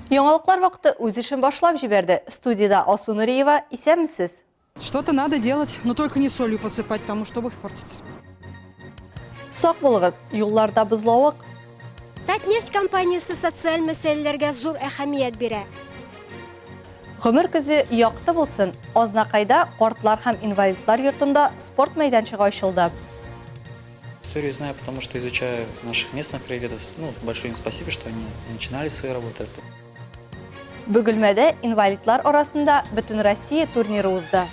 Яңалыклар вакыты үз эшен башлап җибәрде. Студиядә Алсу Нуриева, исәнмесез! Что-то надо делать, но только не солью посыпать, потому что обувь портится. Сак булыгыз, юлларда бозлавык. Татнефть компаниясе социаль мәсьәләләргә зур әһәмият бирә. Гомер көзе якты булсын! Азнакайда картлар һәм инвалидлар йортында спорт мәйданчыгы ачылды. Историю знаю, потому что изучаю наших местных краеведов. Ну, большое им спасибо, что они начинали свои работы. Бөгелмәдә инвалидлар арасында Бөтенроссия турниры узды.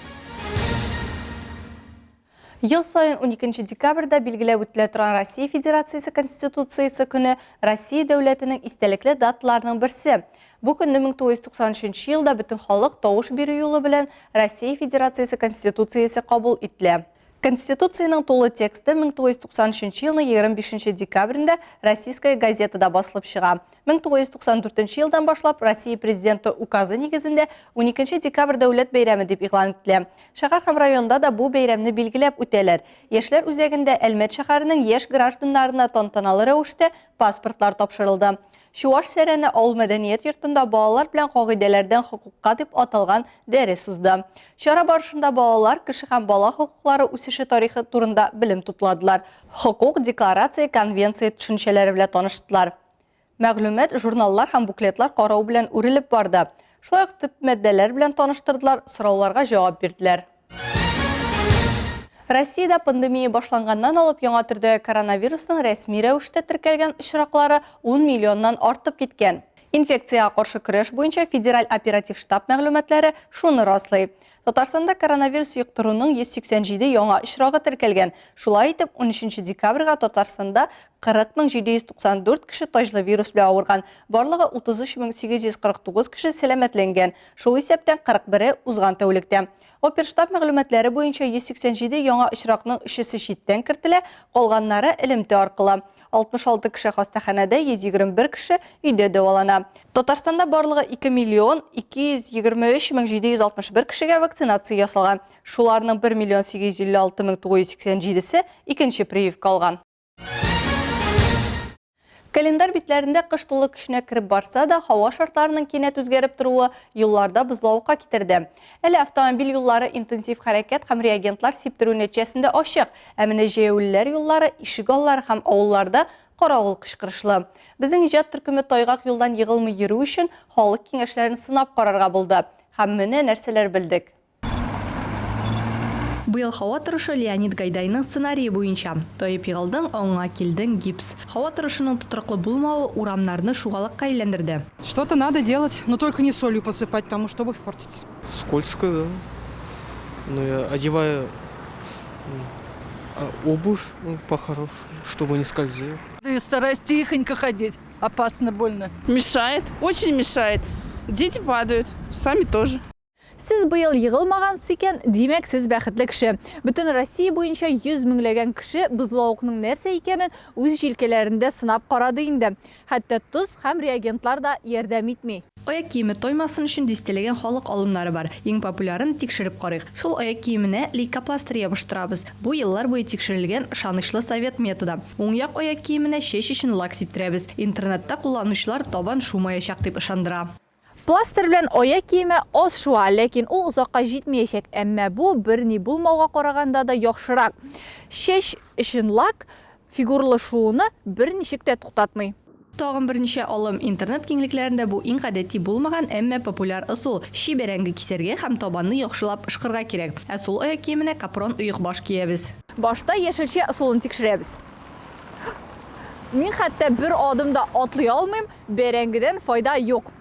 Ел саен 12 декабрьдә билгеләп үтелә торган Россия Федерациясе Конституциясе көне Россия дәүләтенең истәлекле даталарының берсе. Бу көнне 1993 елда бөтен халык тавыш бирү юлы белән Россия Федерациясе Конституциясе кабул ителә. Конституциянең тулы тексты 1993 елның 25 декабрендә Российская газетада басылып чыга. 1994 елдан башлап Россия Президенты указы нигезендә 12 декабрь дәүләт бәйрәме дип игълан ителә. Шәһәр һәм районда да бу бәйрәмне билгеләп үтәләр. Яшьләр үзәгендә Әлмәт шәһәренең яшь гражданнарына тантаналы рәвештә паспортлар тапшырылды. Чуаш Сәрәне авыл мәдәният йортында балалар белән кагыйдәләрдән хокукка дип аталган дәрес узды. Чара барышында балалар кеше һәм бала хокуклары үсеше тарихы турында белем тупладылар, хокук, декларация, конвенция төшенчәләре белән таныштылар. Мәгълүмат журналлар һәм буклетлар карау белән үрелеп барды. Шулай ук төп маддәләр белән таныштырдылар, сорауларга җавап бирделәр. Россиядә пандемия башланганнан алып яңа төрдәге коронавирусның рәсми рәвештә теркәлгән очраклары 10 миллионнан артып киткән. Инфекциягә каршы көрәш буенча федераль оператив штаб мәгълүматлары шуны раслый. Татарстанда коронавирус йоктыруның 187 яңа очрагы теркәлгән. Шулай итеп, 13 декабрьгә Татарстанда 40 794 кеше таҗлы вирус белән авырган. Барлыгы 33 849 кеше сәламәтләнгән. Шул исәптән 41-е узган тәүлектә. Оперштаб мәгълүматлары буенча 187 яңа очракның өчесе читтән кертелә, калганнары элемтә аркылы. 66 кеше хастаханәдә, 121 кеше өйдә дәвалана. Татарстанда барлыгы 2 миллион 223 мең 761 кешегә вакцинация ясалган. Шуларның 1 миллион 856 мең 987-се икенче прививка алган. Календарь битләрендә кыш тулы көченә кереп барса да, һава шартларының кинәт үзгәреп торуы юлларда бозлавыкка китерде. Әле автомобиль юллары интенсив хәрәкәт һәм реагентлар сиптерү нәтиҗәсендә ачык, ә менә җәяүлеләр юллары, ишек аллары һәм авылларда каравыл кычкырышлы. Безнең иҗат төркеме тайгак юлдан егылмый йөрү өчен халык киңәшләрен сынап карарга булды. Һәм менә нәрсәләр белдек. Быел һава торышы Леонид Гайдайның сценарие буенча. Таеп егылдың, аңыңа килдең, гипс. Һава торышының тотрыклы булмавы урамнарны шугалакка әйләндерде. Что-то надо делать, но только не солью посыпать, потому что обувь портится. Скользко, да. Но я одеваю обувь по-хорошему, чтобы не скользил. Я стараюсь тихонько ходить. Опасно больно. Мешает, очень мешает. Дети падают, сами тоже. Сез быел егылмагансыз икән, димәк, сез бәхетле кеше. Бөтен Россия буенча 100 меңләгән кеше бозлавыкның нәрсә икәнен үз җилкәләрендә сынап карады инде. Хәтта тоз һәм реагентлар да ярдәм итми. Аяк киеме таймасын өчен дистәләгән халык алымнары бар. Иң популярын тикшереп карыйк. Сул аяк киеменә лейкопластырь ябыштырабыз. Бу еллар буе тикшерелгән ышанычлы совет методы. Уң як аяк киеменә чәч өчен лак сиптерәбез. Интернетта кулланучылар табан шумаячак дип ышандыра. Пластырь белән аяк киеме аз шуа, ләкин ул озакка җитмиячәк, әмма бу берни булмауга караганда да яхшырак. Чәч өчен лак фигурлы шууны берничек тә туктатмый. Тагын берничә алым. Интернет киңлекләрендә бу иң гадәти булмаган, әмма популяр ысул. Чи бәрәңге кисәргә һәм табанны яхшылап ышкырга кирәк. Ә сул аяк киеменә капрон оекбаш киябез. Башта яшелчә ысулын тикшерәбез. Мин хәтта бер адым да атлый алмыйм, бәрәңгедән файда юк.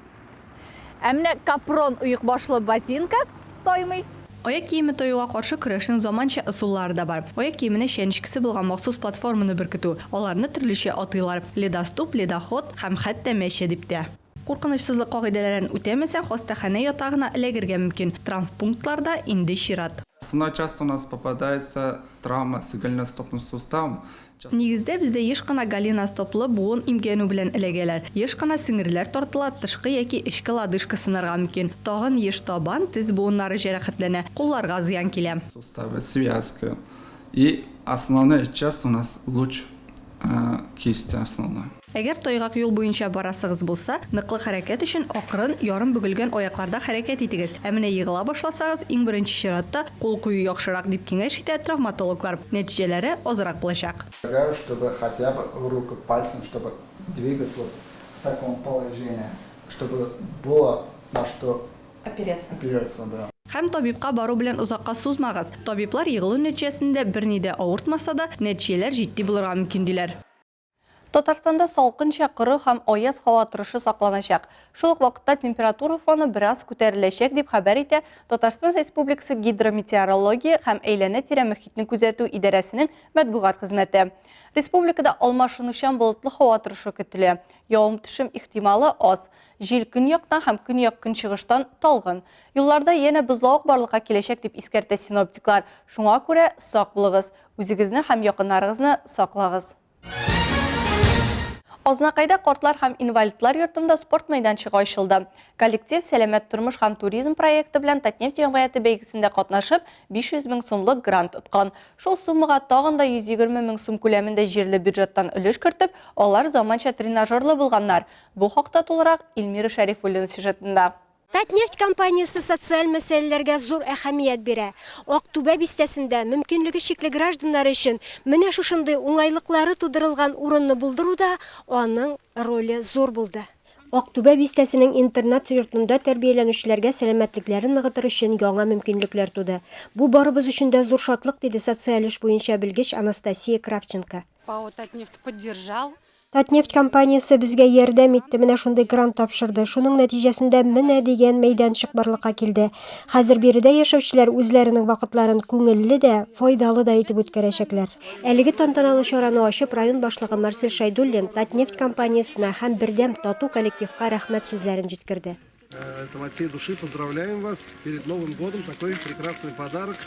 Ә менә капрон оекбашлы ботинка таймый. Аяк киеме таюга каршы көрәшнең заманча ысуллары да бар. Аяк киеменә чәнечкесе булган махсус платформаны беркетү. Аларны төрлечә атыйлар, ледоступ, ледоход һәм хәтта мәче дип тә. Куркынычсызлык кагыйдәләрен үтәмәсәң, хастаханә ятагына эләгергә мөмкин. Травмпунктларда инде чират. Основной часто у нас попадается травма с голеностопным суставом. Нигездә бездә еш кына голеностоплы буын имгәнү белән эләгәләр. Еш кына сеңерләр тартыла, тышкы яки эчке лодыжка сынарга мөмкин. Тагын еш табан, тез буыннары җәрәхәтләнә, кулларга зыян килә. Суставы, связка. И основная часть у нас луч кисти основной. Әгәр тайгак юл буенча барасыгыз булса, ныклы хәрәкәт өчен акрын, ярым бөгелгән аякларда хәрәкәт итегез. Ә менә егыла башласагыз, иң беренче чиратта кул кую яхшырак, дип киңәш итә травматологлар. Нәтиҗәләре азрак булачак. Предлагаю, чтобы хотя бы руку пальцем, чтобы двигаться вот в таком положении, чтобы было на что Опереться. опереться, да. Һәм табибка бару белән озакка сузмагыз. Табиблар егылу нәтиҗәсендә берни дә авыртмаса да, нәтиҗәләр җитди булырга мөмкин, диләр. Татарстанда салкынча коры һәм аяз һава торышы сакланачак. Шул ук вакытта температура фоны бераз күтәреләчәк, дип хәбәр итә Татарстан Республикасы Гидрометеорология һәм әйләнә-тирә мохитне күзәтү идарәсенең матбугат хезмәте. Республикада алмашынучан болытлы һава торышы көтелә. Явым-төшем ихтималы аз. Җил көньяктан һәм көньяк-көнчыгыштан талгын. Юлларда янә бозлавык барлыкка киләчәк, дип искәртә синоптиклар. Шуңа күрә сак булыгыз. Үзегезне һәм якыннарыгызны саклагыз. Азнакайда картлар һәм инвалидлар йортында спорт мәйданчыгы ачылды. Коллектив Сәламәт тормыш һәм туризм проекты белән Татнефть җәмгыяте бәйгесендә катнашып, 500 мең сумлык грант откан. Шул суммага тагын да 120 мең сум күләмендә җирле бюджеттан өлеш кертеп, алар заманча тренажерлы булганнар. Бу хакта тулырак Эльмира Шәрифуллина сюжетында. Татнефть компаниясе социаль мәсьәләләргә зур әһәмият бирә. Актүбә бистәсендә мөмкинлеге чикле гражданнар өчен менә шушындый уңайлыклары тудырылган урынны булдыруда аның роле зур булды. Актүбә бистәсенең интернат йортында тәрбияләнүчеләргә сәламәтлекләрен ныгытыр өчен яңа мөмкинлекләр туды. Бу барыбыз өчен дә зур шатлык, диде социаль эш буенча белгеч Анастасия Кравченко. ПАО «Татнефть» поддержал. Татнефть компаниясе безгә ярдәм итте, менә шундый грант тапшырды. Шуның нәтиҗәсендә менә дигән мәйданчык барлыкка килде. Хәзер биредә яшәүчеләр үзләренең вакытларын күңелле дә, файдалы да итеп үткәрәчәкләр. Әлеге тантаналы чараны ачып, район башлыгы Марсель Шәйдуллин Татнефть компаниясенә һәм бердәм, тату коллективка рәхмәт сүзләрен җиткерде. Поэтому от всей души поздравляем вас перед Новым годом. Такой прекрасный подарок.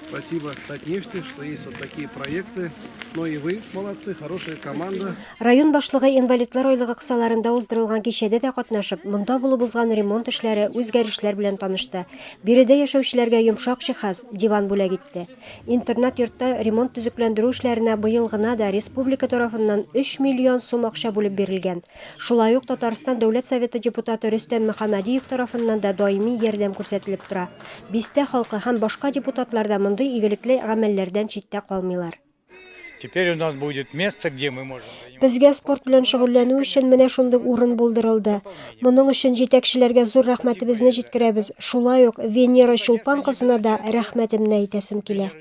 Спасибо Татнефти, что есть вот такие проекты. Ну и вы молодцы, хорошая команда. Район башлыгы инвалидлар айлыгы кысаларында уздырылган кичәдә дә катнашып, монда булып узган ремонт эшләре, үзгәрешләр белән танышты. Биредә яшәүчеләргә йомшак җиһаз, диван бүләк итте. Интернат-йортта ремонт-төзекләндерү эшләренә быел гына да республика тарафыннан 3 миллион сум акча бүлеп бирелгән. Шулай ук Татарстан Дәүләт Советы депутаты Рөстәм Мөхәммәдиев тарафыннан да даими ярдәм күрсәтелеп тора. Бистә халкы һәм башка депутатлар да мондый игелекле гамәлләрдән читтә калмыйлар. Теперь у нас будет место, где мы можем заниматься. Безгә спорт белән шөгыльләнү өчен менә шундый урын булдырылды. Моның өчен җитәкчеләргә зур рәхмәтебезне җиткерәбез. Шулай ук Венера Чулпан кызына да рәхмәтемне әйтәсем килә.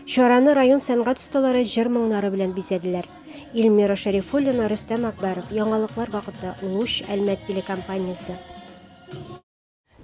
Чараны район сәнгать осталары җыр-моңнары белән бизәделәр. Эльмира Шәрифуллина, Рөстәм Акбәров, Яңалыклар вакыты, Луч, Әлмәт телекомпаниясе.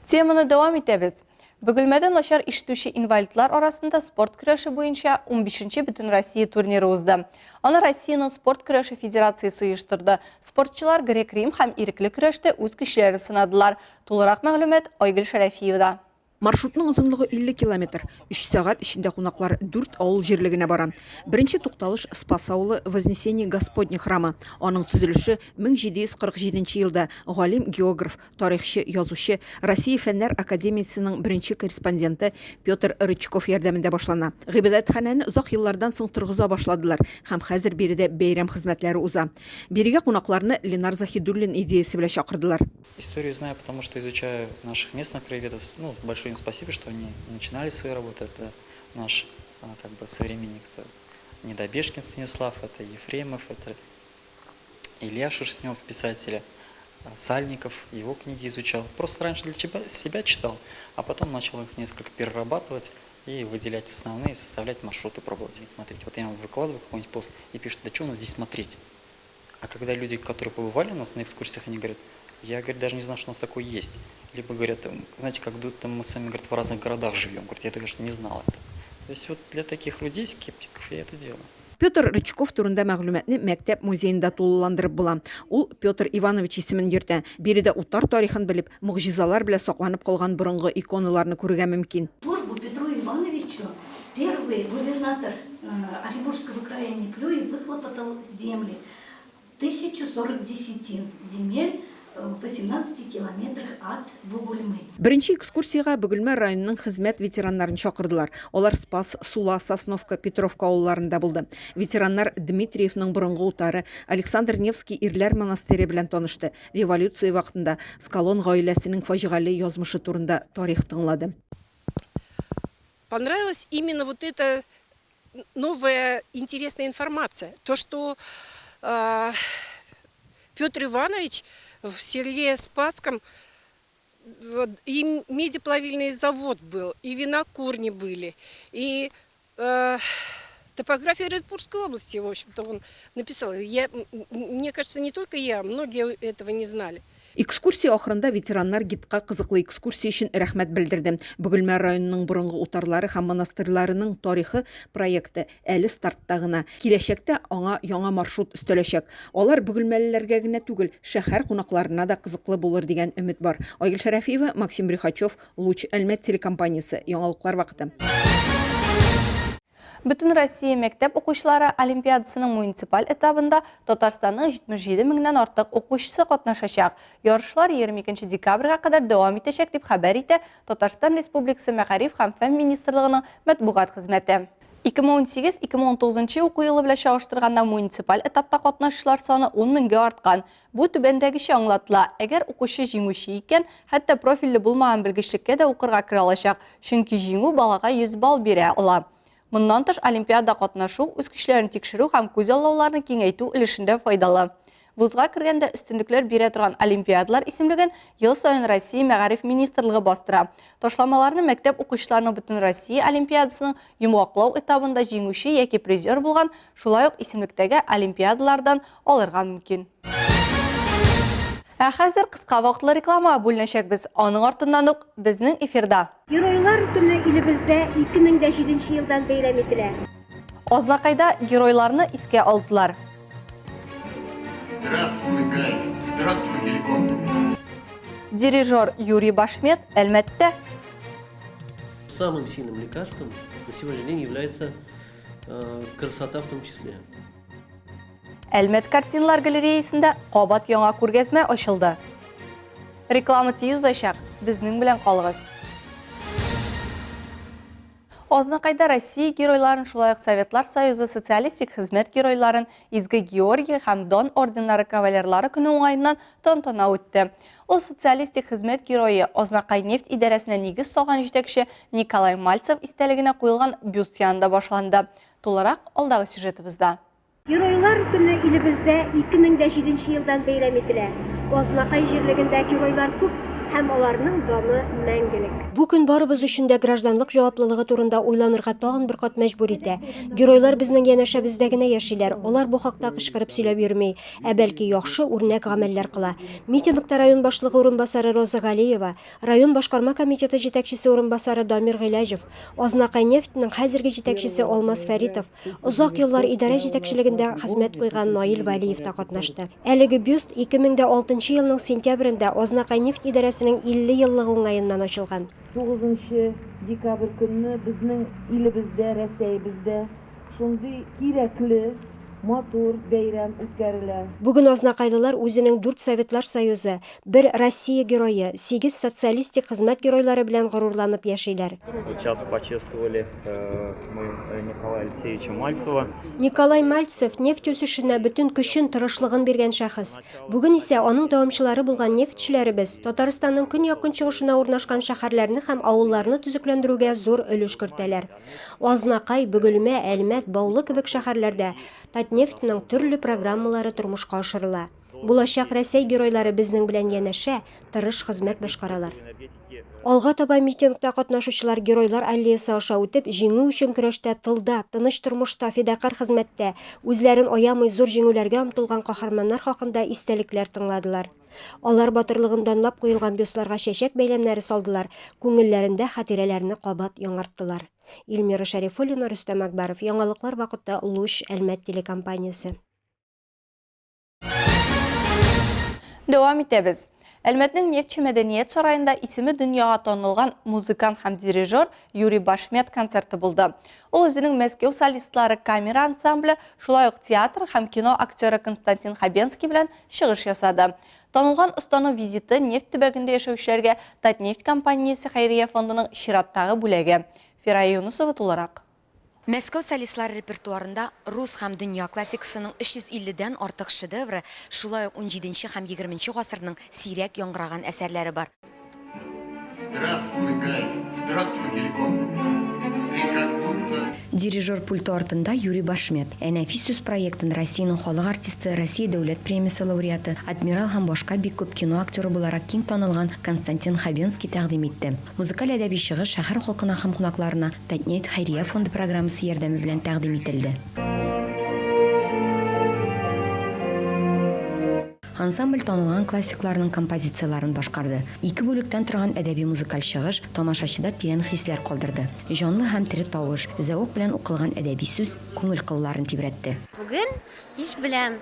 Теманы дәвам итәбез. Бөгелмәдә начар ишетүче инвалидлар арасында спорт көрәше буенча унбишенче Бөтенроссия турниры узды. Аны Россиянең спорт көрәше федерациясе оештырды. Спортчылар грек-рим һәм ирекле көрәштә үз көчләрен сынадылар. Тулырак мәгълүмат Айгөл Шәрәфиевада. Маршрутның озынлыгы 50 километр. Өч сәгать эчендә кунаклар дүрт авыл җирлегенә бара. Беренче тукталыш, Спас авылы, Вознесение Господне храмы. Аның төзелеше 1747 нче елда галим, географ, тарихчы, язучы, Россия Фәннәр академиясенең беренче корреспонденты Петр Рычков ярдәмендә башлана. Гыйбадәтханәне озак еллардан соң торгыза башладылар һәм хәзер биредә бәйрәм хезмәтләре уза. Бирегә кунакларны Ленар Заһидуллин идеясе белән чакырдылар. Историю знаю, потому что изучаю наших местных краеведов. Ну, большое им спасибо, что они начинали свои работы. Это наш как бы современник, это Недобежкин Станислав, это Ефремов, это Илья Шерстнев, писателя, Сальников, его книги изучал. Просто раньше для себя читал, а потом начал их несколько перерабатывать и выделять основные, составлять маршруты, пробовать и смотреть. Вот я выкладываю какой-нибудь пост и пишут, да что у нас здесь смотреть? А когда люди, которые побывали у нас на экскурсиях, они говорят, я, говорит, даже не знал, что у нас такое есть. Либо говорят, знаете, как будто мы сами, говорит, в разных городах живем. Говорит, я даже не знал это. То есть вот для таких людей, скептиков, я это делаю. Петр Рычков турында мәгълүматны мәктәп музеенда тулыландырып була. Ул Петр Иванович исемен йөртә. Биредә утар тарихын белеп, могҗизалар белән сакланып калган борынгы иконаларны күрергә мөмкин. Службу Петру Ивановичу первый губернатор Оренбургского края Неплюев выхлопотал земли. 1040 десятин земель. в 18 километрах от Бугульмы. Беренче экскурсиягә Бөгелмә районының хезмәт ветераннарын чакырдылар. Алар Спас, Сула, Сосновка, Петровка авылларында булды. Ветераннар Дмитриевның борынгы утары, Александр Невский ирләр монастыре белән танышты, революция вакытында Скалон гаиләсенең фаҗигале язмышы турында тарих тыңлады. Понравилась именно вот эта новая интересная информация. То, что э, Петр Иванович в селе Спасском и медиплавильный завод был, и винокурни были, и э, топография Оренбургской области, в общем-то, он написал. Я, мне кажется, не только я, многие этого не знали. Экскурсия ахырында ветераннар гидка кызыклы экскурсия өчен рәхмәт белдерде. Бөгелмә районының борынгы утарлары һәм монастырьларының тарихы проекты әле стартта гына. Киләчәктә аңа яңа маршрут өстәләчәк. Алар бөгелмәлеләргә генә түгел, шәһәр кунакларына да кызыклы булыр дигән өмет бар. Айгөл Шәрәфиева, Максим Брюхачев, Луч, Әлмәт телекомпаниясе, Яңалыклар вакыты. Бөтенроссия мәктәп укучылары олимпиадасының муниципаль этабында Татарстанның 77 меңнән артык укучысы катнашачак. Ярышлар 22 декабрьгә кадәр дәвам итәчәк, дип хәбәр итә Татарстан Республикасы Мәгариф һәм фән министрлыгының матбугат хезмәте. 2018-2019 уку елы белән чагыштырганда муниципаль этапта катнашучылар саны 10 меңгә арткан. Бу түбәндәгечә аңлатыла, әгәр укучы җиңүче икән, хәтта профильле булмаган белгечлеккә дә укырга керә алачак, чөнки җиңү балага 100 балл бирә ала. Моннан тыш, олимпиадада катнашу, үз көчләрен тикшерү һәм күзаллауларны киңәйтү өлешендә файдалы. Вузга кергәндә өстенлекләр бирә торган олимпиадалар исемлеген ел саен Россия Мәгариф министрлыгы бастыра. Ташламаларны мәктәп укучыларының Бөтенроссия олимпиадасының йомгаклау этабында җиңүче яки призер булган, шулай ук исемлектәге олимпиадалардан алырга мөмкин. Ә хәзер кыска вакытлы рекламага бүленәчәкбез. Аның артыннан ук безнең эфирда. Геройлар көне илебездә 2007 нче елдан бәйрәм ителә. Азнакайда геройларны искә алдылар. Здравствуй, Гай! Здравствуй, Геликон! Дирижер Юрий Башмет Әлмәттә. Самым сильным лекарством на сегодняшний день является э, красота в том числе. Әлмәт картиналар галереясында кабат яңа күргәзмә ачылды. Реклама тиз узачак, безнең белән калыгыз. Азнакайда Россия геройларын, шулай ук Советлар Союзы Социалистик Хезмәт геройларын, Изге Георгий һәм Дан орденнары кавалерлары көне уңаеннан тантана үтте. Ул Социалистик Хезмәт Герое, Азнакай нефть идарәсенә нигез салган җитәкче Николай Мальцев истәлегенә куелган бюст янында башланды. Тулырак алдагы сюжетыбызда. Геройлар көне илебездә 2007 нче елдан бәйрәм ителә. Азнакай җирлегендә геройлар күп һәм аларның даны мәңгелек. Бу көн барыбыз өчен дә гражданлык җаваплылыгы турында уйланырга тагын бер кат мәҗбүр итә. Геройлар безнең янәшәбездә генә яшиләр, алар бу хакта кычкырып сөйләп йөрми, ә бәлки яхшы, үрнәк гамәлләр кыла. Митингта район башлыгы урынбасары Роза Галиева, Район башкарма комитеты җитәкчесе урынбасары Дамир Гыйләҗев, Азнакайнефть нең хәзерге җитәкчесе Алмаз Фәритов, озак еллар идарә җитәкчелегендә хезмәт куйган Наил Вәлиев та катнашты. Әлеге бюст 2006 нчы елның сентябрендә Азнакайнефть идарәсенең 50 еллыгы уңаеннан ачылган. Тугызынчы декабрь көнне безнең илебездә, Рәсәебездә шундый кирәкле, матур бәйрәм үткәрелә. Бүген азнакайлылар үзенең дүрт Советлар Союзы, бер Россия Герое, сигез Социалистик Хезмәт Геройлары белән горурланып яшиләр. Вот сейчас почествовали мы Николая Алексеевича Мальцева. Николай Мальцев, нефть үсешенә бөтен көчен, тырышлыгын биргән шәхес. Бүген исә аның дәвамчылары булган нефтьчеләребез Татарстанның көньяк-көнчыгышына урнашкан шәһәрләрне һәм авылларны төзекләндерүгә зур өлеш кертәләр. Азнакай, Бөгелмә, Әлмәт, Баулы кебек шәһәрләрдә Татнефть ның төрле программалары тормышка ашырыла. Булачак Рәсәй геройлары безнең белән янәшә, тырыш хезмәт башкаралар. Алга таба митингта катнашучылар Геройлар аллеясы аша үтеп, җиңү өчен көрәштә тылда, тыныч тормышта, фидакарь хезмәттә, үзләрен аямый зур җиңүләргә омтылган каһарманнар хакында истәлекләр тыңладылар. Алар батырлыгын данлап куелган бюстларга чәчәк бәйләмнәре салдылар, күңелләрендә хатирәләрне кабат яңарттылар. Илмира Шәрифуллина, Рөстәм Акбаров, Яңалыклар вакыты, Луч, Әлмәт телекомпаниясе. Дәвам итәбез. Әлмәтнең Нефтьче мәдәният сараенда исеме дөньяга танылган музыкант һәм дирижер Юрий Башмет концерты булды. Ул үзенең Мәскәү солистлары камера ансамбле, шулай ук театр һәм кино актеры Константин Хабенский белән чыгыш ясады. Танылган останың визиты нефть төбәгендә яшәүчеләргә Татнефть компаниясе хәйрия фондының чираттагы бүләге. Фирая Юнысова тулырак. Мәскәү солистлары репертуарында рус һәм дөнья классикасының 350 дән артык шедевры, шулай ук унҗиденче һәм егерменче гасырның сирәк яңгыраган әсәрләре бар. Здравствуй, Гай, здравствуй, Геликон. Ты как будто. Дирижер пульты артында Юрий Башмет. Ә Нәфис сүз проектын Россиянең халык артисты, Россия дәүләт премиясе лауреаты, адмирал һәм башка бик күп кино актеры буларак киң танылган Константин Хабенский тәкъдим итте. Музыкаль-әдәби чыгыш шәһәр халкына һәм кунакларына Татнефть хәйрия фонды программасы ярдәме белән тәкъдим ителде. Ансамбль танылган классикларның композицияләрен башкарды. Ике бүлектән торган әдәби-музыкаль чыгыш тамашачыда тирән хисләр калдырды. Җанлы һәм тере тавыш, зәвык белән укылган әдәби сүз күңел кылларын тибрәтте. Бүген кич белән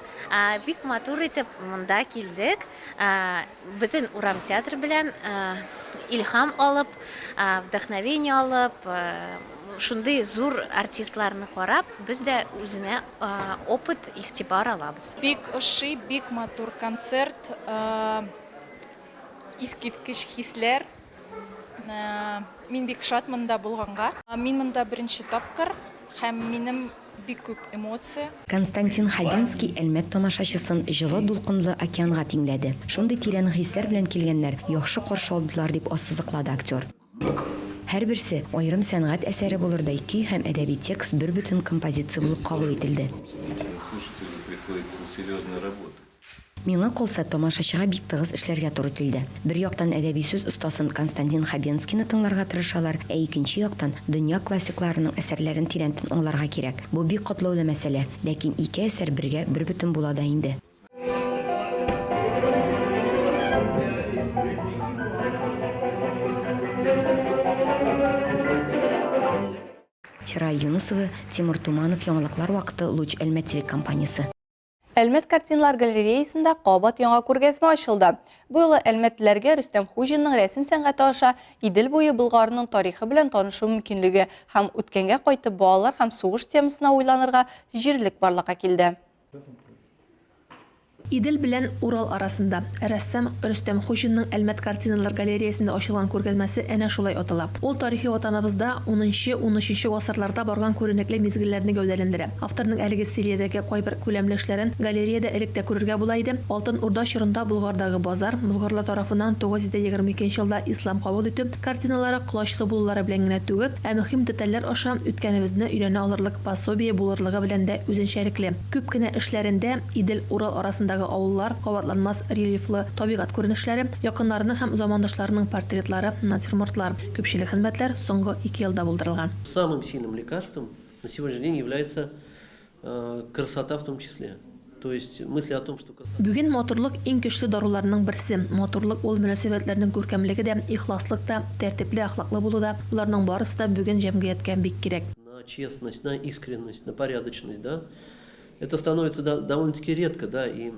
бик матур итеп монда килдек. Бөтен урам театры белән илһам алып, вдохновение алып, шундый зур артистларны карап, без дә үзенә опыт, игътибар алабыз. Бик ошый, бик матур концерт, искиткеч хисләр. Мин бик шат монда булганга. Мин монда беренче тапкыр һәм минем бик күп эмоция. Константин Хабенский Әлмәт тамашачысын җылы дулкынлы океанга тиңләде. Шундый тирән хисләр белән килгәннәр, яхшы каршы алдылар, дип ассызыклады актер. Һәрберсе, аерым сәнгать әсәре булырдай көй һәм әдәби текст бербөтен композиция булып кабул ителде. Миңа калса, тамашачыга бик тыгыз эшләргә туры килде. Бер яктан әдәби сүз остасын Константин Хабенскийны тыңларга тырышалар, ә икенче яктан, дөнья классикларының әсәрләрен тирәнтен аңларга кирәк. Бу бик катлаулы мәсьәлә, ләкин ике әсәр бергә бербөтен була да инде. Фирая Юнусова, Тимур Туманов, Яңалыклар вакыты, Луч Әлмәт телекомпаниясе. Әлмәт картиналар галереясында кабат яңа күргәзмә ачылды. Бу юлы әлмәтлеләргә Рөстәм Хуҗинның рәсем сәнгате аша Идел буе Болгарының тарихы белән танышу мөмкинлеге һәм үткәнгә кайтып балалар һәм сугыш темасына уйланырга җирлек барлыкка килде. Идел белән Урал арасында. Рәссам Рөстәм Хуҗинның Әлмәт картиналар галереясендә ачылган күргәзмәсе әнә шулай атала. Ул тарихи ватаныбызда унынчы, унөченче гасырларда барган күренекле мизгелләрне гәүдәләндерә. Авторның әлеге сериядәге кайбер күләмле эшләрен галереядә элек тә күрергә була иде, Алтын Урда чорында Болгардагы базар, болгарлар тарафыннан 922 нче елда ислам кабул итү, картиналары колачлы булулары белән генә түгел, ә мөһим детальләр аша үткәнебезне өйрәнә алырлык пособие булырлыгы белән дә үзенчәлекле. Күп кенә эшләрендә Идел-Урал арасындагы авыллар, кабатланмас рельефлы табигать күренешләре, якыннарының һәм замандашларының портретлары, натюрмортлар. Күпчелек хезмәтләр соңгы ике елда булдырылган. Самым сильным лекарством на сегодняшний день является красота в том числе. То есть мысли о том, что красота. Бүген матурлык иң көчле даруларның берсе. Матурлык ул мөнәсәбәтләрнең күркәмлеге дә, ихласлык та, тәртипле, әхлаклы булу да, боларның барысы да бүген җәмгыятькә бик кирәк. На честность, на искренность, на порядочность, да, это становится довольно-таки редко, да, и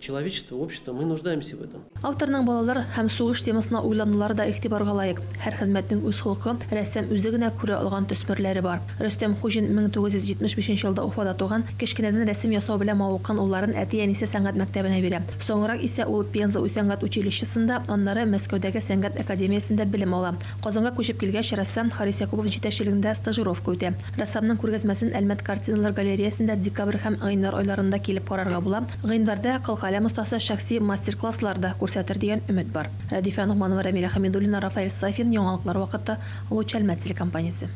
человечество, общество, мы нуждаемся в этом. Авторның балалар һәм сугыш темасына уйланулары да игътибарга лаек. Һәр хезмәтнең үз холкы, рәссам үзе генә күрә алган төсмерләре бар. Рөстәм Хуҗин 1975 елда Уфада туган, кечкенәдән рәсем ясау белән мавыккан улларын әти-әнисе сәнгать мәктәбенә бирә. Соңрак исә ул Пенза сәнгать училищесында, аннары Мәскәүдәге сәнгать академиясендә белем ала. Казанга күчеп килгәч, рәссам Харис Якупов җитәкчелегендә стажировка үтә. Рәссамның күргәзмәсен Әлмәт картиналар галереясендә декабрь һәм гыйнвар айларында килеп карарга була. Гыйнварда кылкаләм остасы шәхси мастер-класслар да күрсәтер дигән өмет бар. Рәдифә Ногманова, Рәмилә Хәмидуллина, Рафаэль Сафин, Яңалыклар вакыты, Луч Әлмәт телекомпаниясе.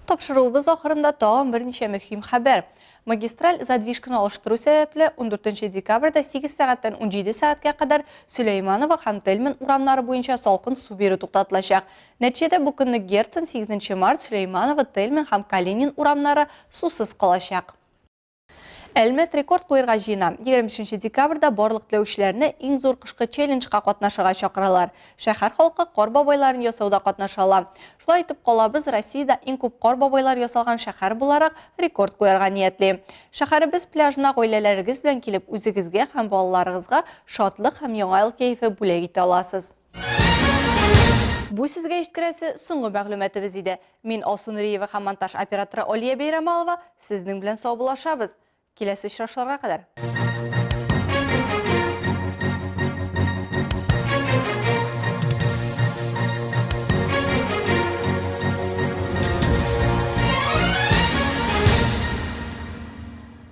Тапшыруыбыз ахырында тагын берничә мөһим хәбәр. Магистраль задвижканы алыштыру сәбәпле, 14 декабрьдә 8 сәгатьтән 17 сәгатькә кадәр Сөләйманова һәм Тельман урамнары буенча салкын су бирү туктатылачак. Нәтиҗәдә бу көнне Герцен, 8 март, Сөләйманова, Тельман һәм Калинин урамнары сусыз калачак. Әлмәт рекорд куерга җыена. 25 декабрьдә барлык теләүчеләрне иң зур кышкы челленджка катнашырга чакыралар. Шәһәр халкы кар бабайларын ясауда катнаша ала. Шулай итеп, калабыз Россиядә иң күп кар бабайлар ясалган шәһәр буларак рекорд куярга ниятли. Шәһәребез пляжына гаиләләрегез белән килеп, үзегезгә һәм балаларыгызга шатлык һәм яңа ел кәефе бүләк итә аласыз. Бу сезгә җиткерәсе соңгы мәгълүматыбыз иде. Мин Алсу Нуриева һәм монтаж операторы Алия Бәйрәмалова сезнең белән саубуллашабыз. Киләсе очрашуларга кадәр!